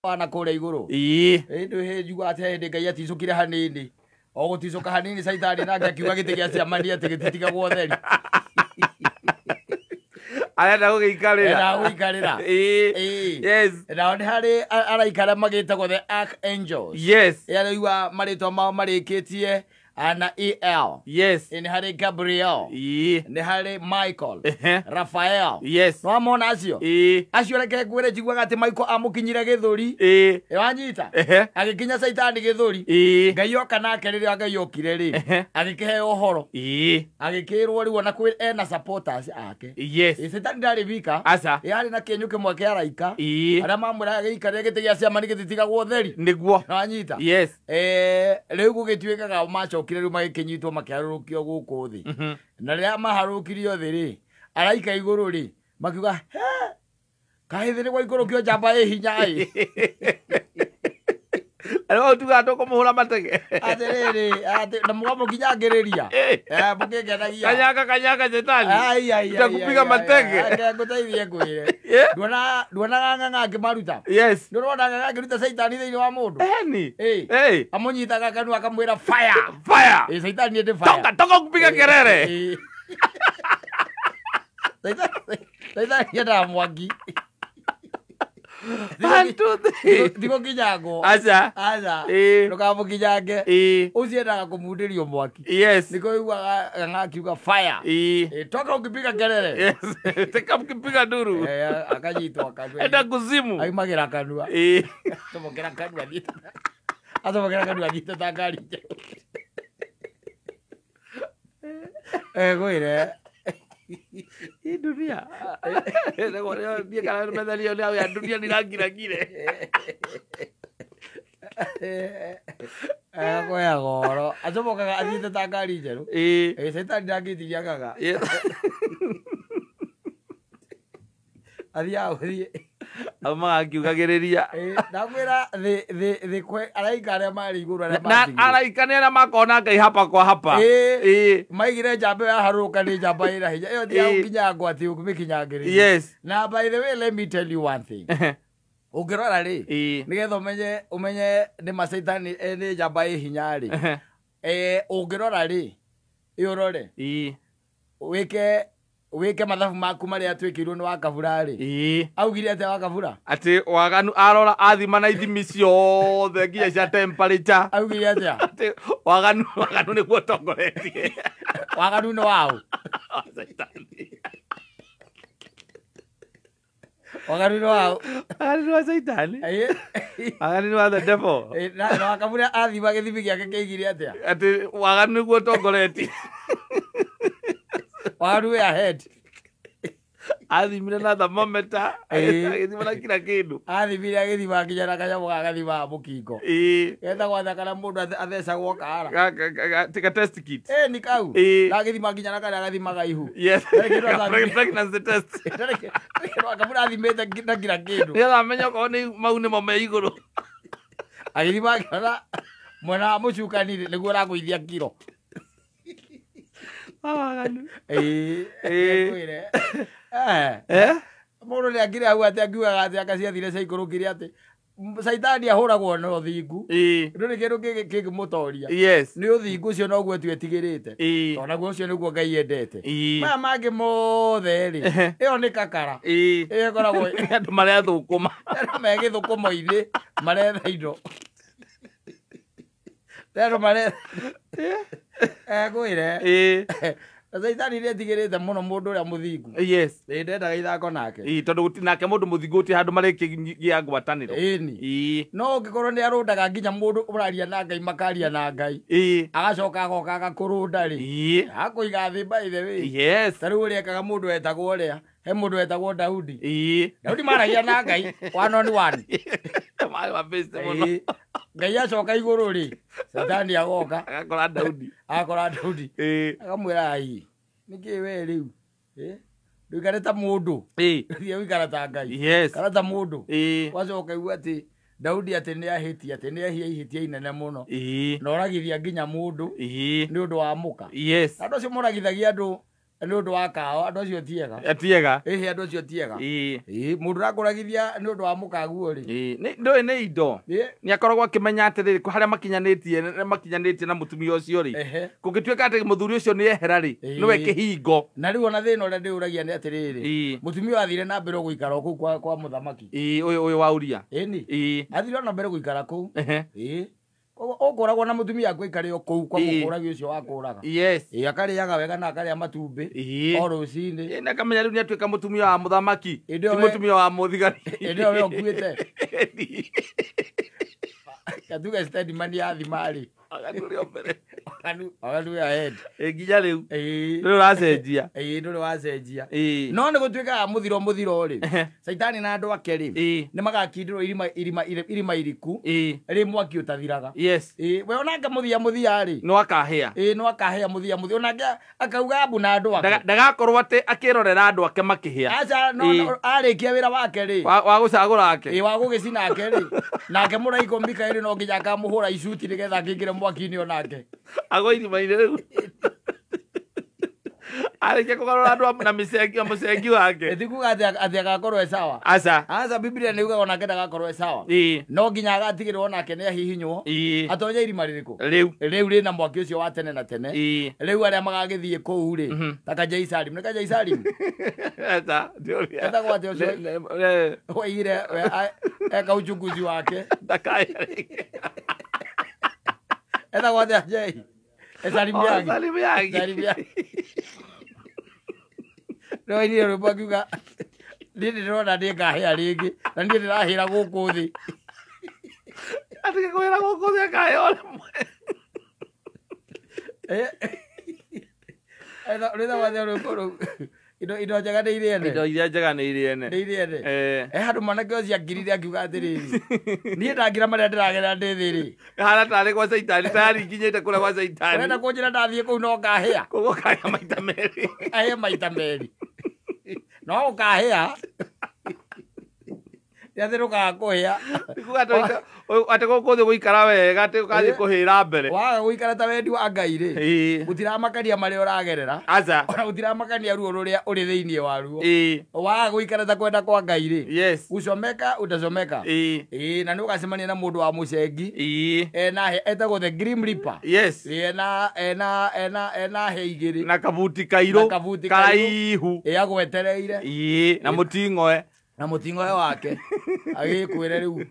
Wana kũrĩa igũrũ. Ĩndũ hĩ njuga atĩ he hĩndĩ Ngai aticũkire hanini. O gũticũka hanini Caitani nake akiuga gĩtĩ gĩa ciamani atĩ gĩtitigagwo ũtheri. Arenda gũgĩikarĩra. Endaga gũikarĩra. Yes. Nao nĩ harĩ araika arĩa magĩtagwo the archangels. Arĩa ũiguaga marĩtwa mao marĩkĩtie na EL. Nĩ harĩ Gabriel. Nĩ harĩ Michael. Raphael. Nĩwamona acio? Acio reke ngwĩre njiguaga atĩ Michael amũkinyire gĩthũri. Wanyita? Agĩkinya Caitani gĩthũri. Ngai oka nake rĩrĩa Ngai okire rĩ, agĩkĩheo ũhoro. Agĩkĩrwo rĩu ona kwĩ ena supporters ake. Caitani ndarĩ wika. Aca. Yarĩ na kĩenyũ kĩmwe kĩa araika. Arĩa mamwĩraga gĩikarĩre gĩtĩ gĩa ciama nĩ gĩtitigagwo ũtheri. Nĩguo. Nĩwanyita? Rĩu gũgĩtuĩkaga macokire rĩu magĩkĩnyitwo makĩharũrũkio gũkũ thĩ. Na rĩrĩa maharũrũkirio thĩ rĩ, araika igũrũ rĩ, makiuga, he, kaĩ thĩ nĩ gwaikũrũkio njamba ĩ hinya ĩ. Arĩa hau tugaga tũkũmũhũra matege. Atĩrĩrĩ, atĩ, na mũkamũkinyangĩrĩria. Mũkĩngenagia. Kanyanga, kanyanga, shetani. Ai, ai, ai, Tutakupiga ai, matege. ai, ai, ngũteithie ngwĩre. Nduonaga ng'ang'a akĩmaruta? Nĩũrona ng'ang'a akĩruta caitani thĩinĩ wa mũndũ? Eni. Amũnyitaga kanua akamwĩra fire. Fire. Caitani ĩndĩ fire. Toka, toka kupiga kelele. Caitani endaga mwaki. 1, 2, 3. Ndigũkinyangwo. Aca. Aca. Ndũkamũkinyange. Ũcio endaga kũmundĩrio mwaki. Nĩkĩo ũiguaga ng'ang'a akiuga fire. Toka ũkĩpiga kelele. Toka ũkĩpiga nduru. Akanyitwo kanua. Enda kuzimu. Aimagĩra kanua. Acomokera kanua athiĩte. Acomokera kanua athiĩte ta ngari njerũ. Ngwĩre. Hii dunia. Niĩ kana nĩmethanio nĩ ya dunia nĩrangirangire. Agakoya goro. Acomokaga athiĩte ta ngari njerũ. Caitani ndangĩtigia ng'ang'a. Athiaga gũthiĩ. Aumaga akiugagĩrĩria. Ndakwĩra thĩ kwĩ araika arĩa marĩ igũrũ arĩa Na matigire. araika nĩ arĩa makoragwo na Ngai hapa kwa hapa. Maigire njamba ĩyo yaharũrũka nĩ njamba ĩna hinya. Ĩyo ti ya gũkinyangwo atĩ ũkĩmĩkinyangĩrĩria. Na by the way, let me tell you one thing. Ũngĩrora rĩ, nĩgetha ũmenye nĩ ma Caitani, nĩ njamba ĩ hinya rĩ. Ũngĩrora rĩ, ĩ ũrore. Wĩke mathabu maku marĩa twĩkĩirwo nĩ Wakabura rĩ. Augire atĩa Wakabura? Atĩ waganu arora athima na ithimi ciothe nginya cia temperature. Augire atĩa? Atĩ waganu nĩguo ũtongoretie. Waganu nĩ waũ? Caitani. Waganu nĩ waũ? Waganu nĩ wa Caitani. Waganu nĩ wa the devil. Na Wakabura athima gĩthimi gĩake kĩigire atĩa? Atĩ waganu nĩguo ũtongoretie. Waganu wĩ ahead. Athimire na thermometer, agĩthima na kila kĩndũ. Athimire agĩthima nginya na kanyamũ ga gathimaga mũkingo. Getagwo atĩa kana mũndũ athecagwo kara? Ka test kit. Nĩ kau. Na agĩthima nginya na karĩa gathimaga ihu. Ndarĩ kĩndũ athamire. Pregnancy test. Ndarĩ kĩndũ Wakabura athimĩte na kila kĩndũ. Nĩgetha amenye okorwo nĩ mau nĩmo me igũrũ. Agĩthima akĩona mwena wa mũcukani rĩ, nĩguo ũragũithia kiro. Waganu. Ngwĩre. Mũndũ nĩ akĩrĩ hau atĩ akiugaga atĩ anga ciathire ciaikũrũkire atĩ Caitani ahũragwo na ũthingu. Ndũrĩ kĩndũ kĩngĩmũtoria. Nĩ ũthingu ũcio noguo tu etigĩrĩte. Tondũ naguo ũcio nĩguo Ngai endete. Maya mangĩ mothe rĩ, ĩyo nĩ kakara. Ĩyo ĩkoragwo Andũ marethũkũma. Andũ me gĩthũkũmo-inĩ maretha indo. Andũ ngwĩre. Caitani nĩ etigĩrĩte mũno mũndũ ũrĩa mũthingu. Ndendaga ithako nake. Tondũ nake mũndũ mũthingu gũtirĩ handũ marĩkĩgĩa ngwatanĩro. No ũngĩkorwo nĩ arũndaga nginya mũndũ ũraria na Ngai makaria na Ngai. Agacoka agoka agakũrũnda rĩ. Akũiga thĩ by the way. Ta rĩu ũrĩa ekaga mũndũ wetagwo ũrĩa. He mũndũ wetagwo Daudi. Daudi maragia na Ngai one on one. Marĩ mabĩcte mũno. Ngai acoka igũrũ rĩ, Caitani agoka. Agakora Daudi. Agakora Daudi. Akamwĩra ai, nĩkĩ we rĩu? Ndũikare ta mũndũ. Thiĩ ũikara ta Ngai. Ikara ta mũndũ. Wacoka igua atĩ Daudi atĩ nĩ ahĩtia, atĩ nĩ ehia ihĩtia inene mũno. Na oragithia nginya mũndũ nĩ ũndũ wa mũka. Andũ acio moragithagia andũ Nĩ ũndũ wa kao andũ acio tiega. Tiega. Ĩhĩ andũ acio tiega. Ĩĩ mũndũ ũrakũragithia nĩ ũndũ wa mũkaguo rĩ. Ĩĩ ndũĩ nĩ indo. Nĩ akoragwo akĩmenya atĩrĩrĩ harĩa makinyanĩtie na mũtumia ũcio rĩ. Kũngĩtuĩka atĩ mũthuri ũcio nĩ ehera rĩ, nĩwe kĩhingo. Na rĩu ona thĩna ũrĩa ndĩũragia nĩ atĩrĩrĩ, mũtumia athire na mbere gũikara kũu kwa mũthamaki. Ĩĩ ũyũ wa Uria. Ĩni. Ĩĩ. Athire na mbere gũikara kũu. Ĩĩ. Ũkũragwo na mũtumia waku aikare o kũu kwa mũkũragi ũcio wa kũraga. Yes. Ĩĩ akarĩaga wega na akarĩa matumbĩ o rũcinĩ. Ĩĩ na akamenya rĩu nĩatuĩka mũtumia wa mũthamaki, ti mũtumia wa mũthigari. Ĩndĩ ĩyo we ũkuĩte. Katuga steadman ya thima rĩ. Aganu rĩo mbere. Aganu ahead. Ĩĩ nginya rĩu. Ĩĩ. Ndũrĩ ũracenjia. Ĩĩ ndũrĩ wacenjia. Ĩĩ. No nĩ gũtuĩkaga mũthiro rĩ. Caitani na andũ ake rĩ. Nĩ magakindĩrwo irima iriku. Ĩĩ. Rĩ mwaki ũtathiraga. Yes. Ĩĩ we onake mũthia rĩ. No akahĩa. Ĩĩ no akahĩa mũthia. Onake akauga ambu na andũ ake. Ndagakorwo atĩ akĩrorera andũ ake makĩhĩa. Aca no arĩkia wĩra wake rĩ. Wa gũcagũra ake. Ĩĩ wa gũgĩcina ake rĩ. Nake mũraika Mikaeli no nginya akamũhũra icuti nĩgetha akĩingĩre mwaki-inĩ onake. Agwo irima-inĩ rĩu. Arĩkia kũgarũra andũ na mũcengi wake. Ti kuga atĩ agakorwo e sawa. Aca. Aca Biblia nĩ yugaga onake ndagakorwo e sawa. No nginya agatigĩrwo onake nĩ ahihinywo. Atonye irima rĩrĩkũ? Rĩu. Rĩu rĩna mwaki ũcio wa tene na tene. Rĩu arĩa magagĩthiĩ kũu rĩ. Ta Kajai Salim. Nĩ Kajai Salim? Aca, ndiũria. Etagwo atĩa ũcio? Oigire eka uchunguzi wake. Ndakaya rĩngĩ. Etagwo atĩa Jai? Salim Yagi. Salim Yagi. Salim Yagi. No oigire rwĩmbo akiuga niĩ ndĩrona nĩ ngahĩa rĩngĩ na niĩ ndĩrahĩra gũkũ thĩ. Atige kũhĩra gũkũ thĩ akahĩa o rĩmwe. Rwĩtagwo atĩa rwĩmbo rũu? Indo njega nĩ irĩ ene. Indo iria njega nĩ irĩ ene. Nĩ irĩ ene. Handũ mwanake ũcio angirire akiuga atĩrĩrĩ, niĩ ndakira marĩa ndĩragerera ndĩ thĩ rĩ. Hana tarĩ gwa Caitani, tayari nginyĩte kũrĩa gwa Caitani. Ũrenda kũnjĩra ndathiĩ kũu no ngahĩa. Koguo ũkahĩa maita merĩ. Ahĩe maita merĩ. No ũkahĩa. Nĩ ndũkaga kũhĩa. Kuga atĩ gũkũ thĩ gũikara wega atĩ ũgathiĩ kũhĩra mbere. Waga gũikara ta wendi wa Ngai rĩ. Gũtiramakania marĩa ũragerera. Aca. Ona gũtiramakania ruo rũrĩa ũrĩ thĩinĩ waruo. Waga gũikara ta kwenda kwa Ngai rĩ. Yes. Gũcomeka utacomeka. Ĩĩ na nĩ ũgacemania na mũndũ wa mũcengi. Ena etagwo the Grim Reaper. Yes. Ena hĩa igĩrĩ. Na kabuti kairũ. Karaihu. Ĩĩ agwetereire. Ĩĩ na mũting'oe. Na mũting'oe wake agĩkwĩre rĩu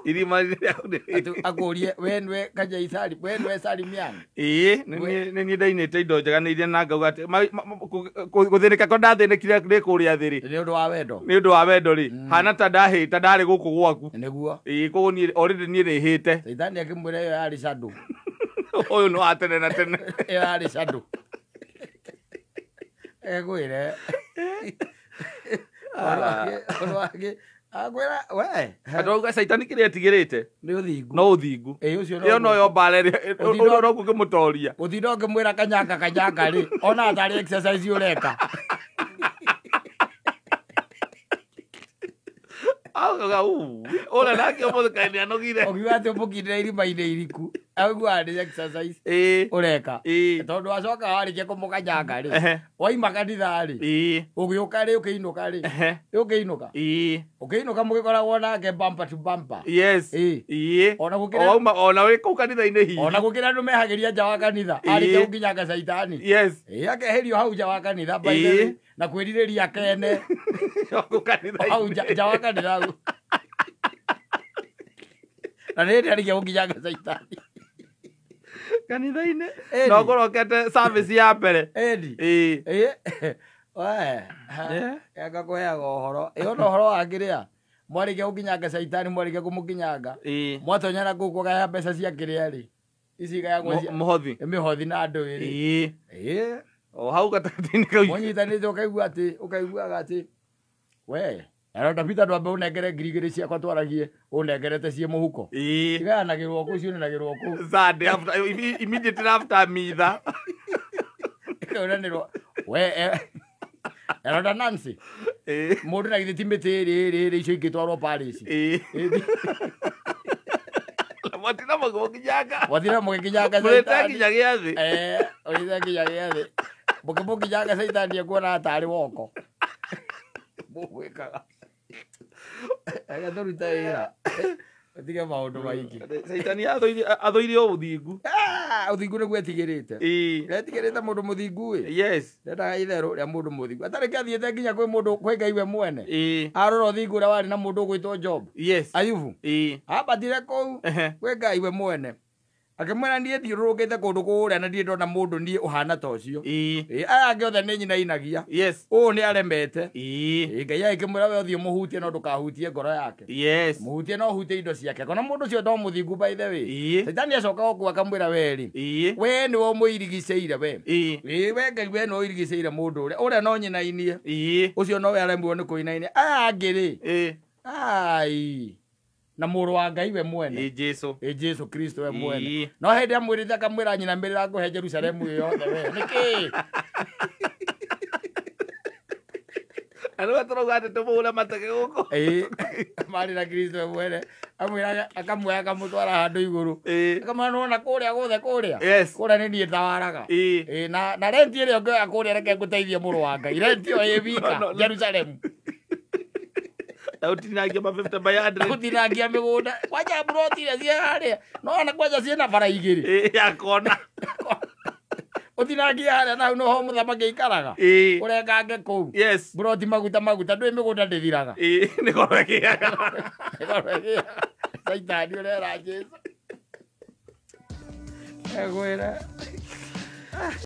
irima rĩrĩa akũrie we nĩwe Kajai Salim, we nĩwe Salim Yang. Ĩĩ nĩ niĩ ndainĩte indo njega nĩ iria na ngauga atĩ gũthĩnĩka kwa ndathĩnĩkire ndĩ kũrĩa thĩ rĩ. Nĩ ũndũ wa wendo. Nĩ ũndũ wa wendo rĩ. Hana ta ndahĩ ta ndarĩ gũkũ gwaku. Nĩguo. Ĩĩ koguo niĩ already niĩ nĩhĩte. Caitani akĩmwĩra ĩyo yarĩ shadow. Ũyũ nĩ wa tene na tene. Ĩyo yarĩ shadow. Egwĩre. Akwĩra we. Andũ Caitani kĩrĩa etigĩrĩte nĩ ũthingu. No ũthingu. Ĩĩ ũcio no. Ĩyo noyo mbara ĩrĩa no ũngĩmũtoria. Ũtinda ũkĩmwĩra kanyanga kanyanga rĩ, ona tarĩ exercise ũreka. Auga ũrĩa nake ũmũthĩ kaĩ nĩanogire. Ũkiuga atĩ ũmũkindĩre irima-inĩ iriku, aiguaga nĩ exercise ũreka. Tondũ wacoka warĩkia kũmũkanyanga rĩ, waima kanitha rĩ, ũgĩũka rĩ ũkĩinũka rĩ, ũkĩinũka. Ũkĩinũka mũgĩkoragwo nake bumper to bumper. Yes. Ĩĩ. Ona gũkĩra wauma ona wĩ kũu kanitha-inĩ hihi. Ona gũkĩra andũ mehagĩria nja wa kanitha, arĩkia gũkinyanga Caitani. Yes. Ĩĩ akeherio hau nja wa kanitha by the way, na kwĩrirĩria kene. Kũu kanitha-inĩ. Hau nja wa kanitha hau. Na nĩ hĩndĩ arĩkia gũkinyanga Caitani. Kanitha-inĩ. No ũkorokete service ya mbere. Ĩni. Ĩĩ. Ĩĩ. We. Ngakũheaga ũhoro. Ĩ ona ũhoro wa kĩrĩa. Mwarĩkia gũkinyanga Caitani, mwarĩkia kũmũkinyanga. Mwatonyana kũu kũgaya mbeca cia kĩrĩa rĩ. Ici igayagwo cia mũhothi. Mĩhothi na andũ ĩrĩ. Ĩĩ. Ĩĩ. O hau gatagatĩ-inĩ kau. Mũnyitanĩte ũkaigua atĩ, ũkaiguaga atĩ we Aronda Peter ndwambe ũnengere 2000 ciakwa twaragie ũnengerete ciĩ mũhuko. Ĩĩ. Igayanagĩrwo kũu cionanagĩrwo kũu. Sunday after immediately after mitha. Ĩkaonanĩrwo we Aronda Nancy. Ĩĩ. Mũndũ na githĩ ti mĩtĩ ĩrĩ icio ingĩtwarwo Paris. Ĩĩ. Mwatina mũgĩkinyanga. Mwatina mũgĩkinyanga. Mũrĩte nginya gĩathĩ. Ũrĩte nginya gĩathĩ. Mũkĩmũkinyanga caitani ekuona tarĩ woko. Mũgwĩkaga. Reke tũrute wĩra. Tige maũndũ maingĩ. Caitani athũire o ũthingu. Ũthingu nĩguo etigĩrĩte. Etigĩrĩte mũndũ mũthingu ĩ. Yes. Ndendaga itherũ rĩa mũndũ mũthingu. Atarĩ kĩathiĩte nginya kwĩ mũndũ kwĩ Ngai we mwene. Arora ũthingu ũrĩa warĩ na mũndũ ũgwĩtwo Job. Yes. Ayubu. Ambatire kũu kwĩ Ngai we mwene. Akĩmwĩra niĩ thiũrũrũkĩte kũndũ kũrĩa na ndirĩ ndona mũndũ niĩ ũhana ta ũcio. Aya angĩ othe nĩ nyinainagia. Yes. Ũũ nĩ aremete. Ngai agĩkĩmwĩra we ũthiĩ ũmũhutie no ndũkahutie ngoro yake. Yes. Mũhutie no ũhutie indo ciake. Kona mũndũ ũcio no mũthingu by the way. Caitani acoka gũkua akamwĩra we rĩ. We nĩwe ũmũirigicĩire we. We Ngai we nĩwe ũirigicĩire mũndũ ũrĩa. Ũrĩa no nyinainie. Ũcio nowe aremirwo nĩ kũinainia. Aya angĩ rĩ. Ai. Na mũrũ wa Ngai we mwene. Jesu. Jesu Kristo we mwene. No hĩndĩ amwĩrĩte akamwĩra nyina mbĩrĩra ngũhe Jerusalemu ĩyo yothe we. Nĩkĩ? Andũ atũrauga atĩ tũmũhũre mateke gũkũ. Marĩ na Kristo we mwene. Amwĩraga akamuoya akamũtwara handũ igũrũ. Akamwĩra nĩwona kũrĩa guothe kũrĩa. Yes. Kũrĩa nĩ niĩ ndawaraga. Na renti ĩrĩa ũngĩoya kũrĩa reke ngũteithie mũrũ wa Ngai. Renti ĩyo ĩ wika Jerusalemu. Na ũtinangia ma 50 by 100. Ũtinangia mĩgũnda. Kwanja mburoti iria ciĩ harĩa. No ona kwanja ciĩna bara igĩrĩ. Ya kona. Ũtinangia harĩa na hau noho mũthamaki aikaraga. Ũrengange kũu. Yes. Mburoti maguta maguta ndũĩ mĩgũnda ndĩthiraga. Nĩ goro ĩgĩaga. Nĩ goro ĩgĩaga. Caitani ũrera Jesu. Egwĩra.